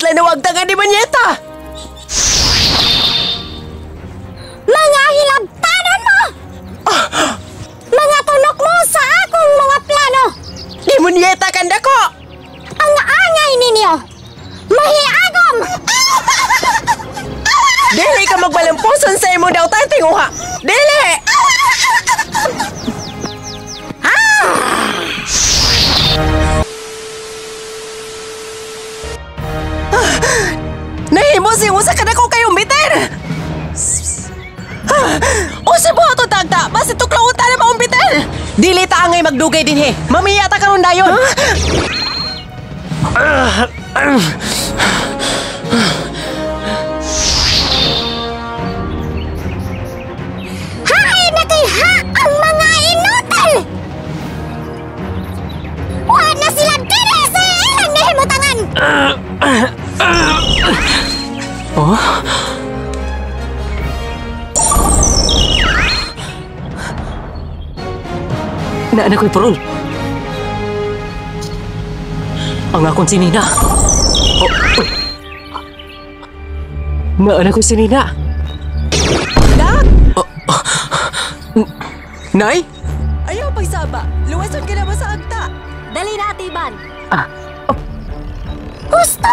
Gitlanawag ta nga demonyeta! Mga hilabtanon mo! Mga tunok mo sa akong mga plano! Demonyeta kanda ko! Ang angay ninyo! Mahiagom! Dili ka magbalampuson sa imong dautan, tinguha! Dili! Nahimo si usa ka dako kayong bitin! Usa buhaton tagta! Basta tuklaw ta na maong bitin! Dili ta angay magdugay dinhi. Mamiya ta karon dayon. Hain na kay ha ang mga inutil! Wa na sila dili sa ilang nahimutangan! Oh? Naanak ko'y parol. Ang akong si Nina. Oh, oh. Naanak ko'y si Nina. Nak! Oh, oh. Nay? Ayaw pagsaba. Luwason ka na ba sa agta? Dali na, Tiban. Ah. Oh. Husto!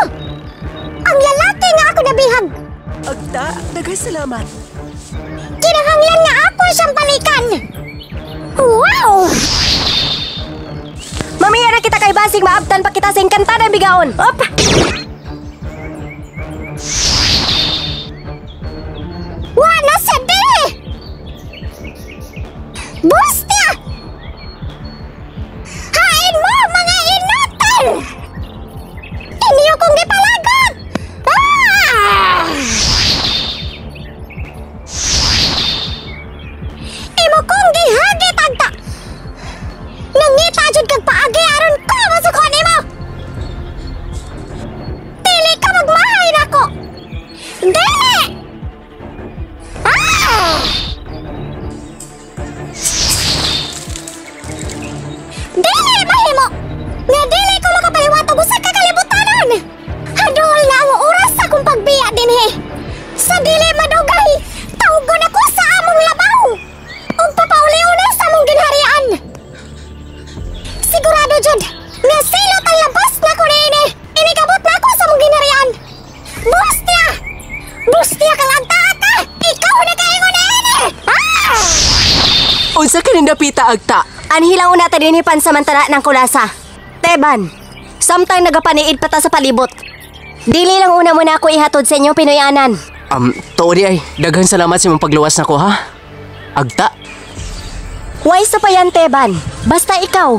Ang lalaki nga ako nabihag. Agta, daghang salamat. Kinahanglan nga ako siyang balikan. Wow! Mamiya na kita kay Basing, maabtan pa kita sa Engkantada Bigaon. Op! Wa na sa dili! Bustia! Hain mo mga inutil! Inyo kong gipalagot! Ah! Imo kong gihagit agta! Nangita jud kag paagi aron ko masukon nimo! Dili ka magmahay nako! Dili! Ah! Dili mahimo! Nga dili ko makapaliwat og usa ka kalibutanon! Hadol na ang oras sa akong pagbiya dinhi! Sa dili madugay, tawgon ako sa among labaw! Ug papauli-uli sa among ginharian! Sigurado jud nga silot ang labas na ko niini! Inikabot na ako sa among ginharian! Bustia! Bustia kang agtaa ka! Ikaw na kaingon niini! Ah! Unsa ka nindapita, agta? Anhilang una ta dinhi pansamantala ng kulasa. Teban, samtang nagapaniid pa ta sa palibot. Dili lang una muna ako ihatod sa inyong Pinoyanan. Tuo di ay, daghan salamat sa imong pagluwas nako ha. Agta. Way sa payan, Teban. Basta ikaw.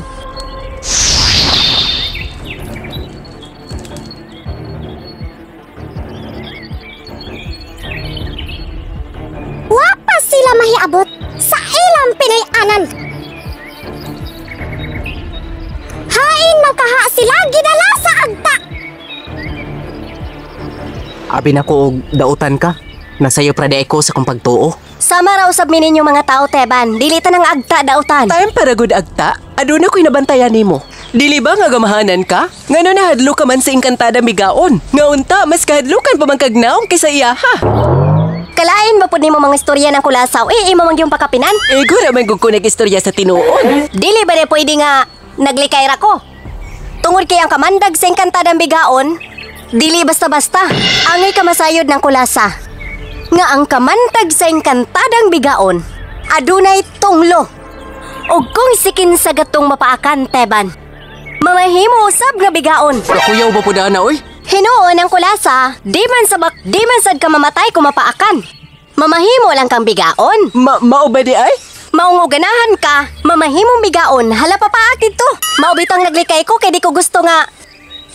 Wa pa sila mahiabot sa ilang Pinoyanan. Hain makaha sila gidala sa agta. Abi na ko og dautan ka. Nasayo pra di ko sa kong pagtuo. Sama raw usab mi ninyo mga tao, Teban. Dili ta nang agta dautan. Time para gud agta. Aduna ko'y nabantayan nimo. Dili ba nga gamahanan ka? Ngano nahadlo ka man sa Engkantada Migaon? Nga unta mas kahadlukan pa man kag naong kaysa iyaha. Kalain ba pud nimo mga istorya ng kulasaw? Eh, imo man gyud pakapinan. Ego ra man gud ko nag-istorya sa tinuod. Dili ba ni pwede nga naglikay ra ko? Tungod kay ang kamandag sa Engkantadang Bigaon, dili basta-basta. Angay kamasayod ng kulasa. Nga ang kamantag sa Engkantadang Bigaon, adunay tunglo. Og kung sikin sa gatong mapaakan, Teban, mamahimo usab nga bigaon. Kakuyaw ba pud ana oy? Hinuon ang kulasa, di man sabak, di man sad ka mamatay kung mapaakan. Mamahimo lang kang bigaon. Mao ba di ay? Maungo ganahan ka, mamahimong bigaon, hala pa paak dito. Mao bitong naglikay ko kay di ko gusto nga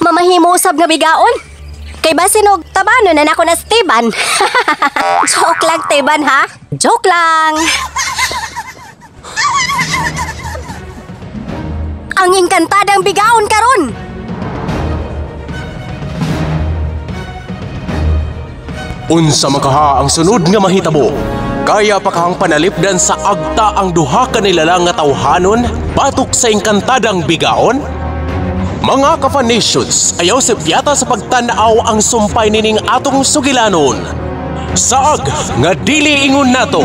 mamahimo usab nga bigaon. Kay basin og tabano na nako na si Teban. Joke lang, Teban ha. Joke lang. Ang Engkantadang Bigaon karon. Unsa makaha ang sunod nga mahitabo? Kaya pa kahang panalipdan sa agta ang duha ka nilalang nga tawhanon batok sa Engkantadang Bigaon? Mga ka-Fanations, ayaw sa piyata sa pagtanaw ang sumpay nining atong sugilanon. Saag nga dili ingon nato.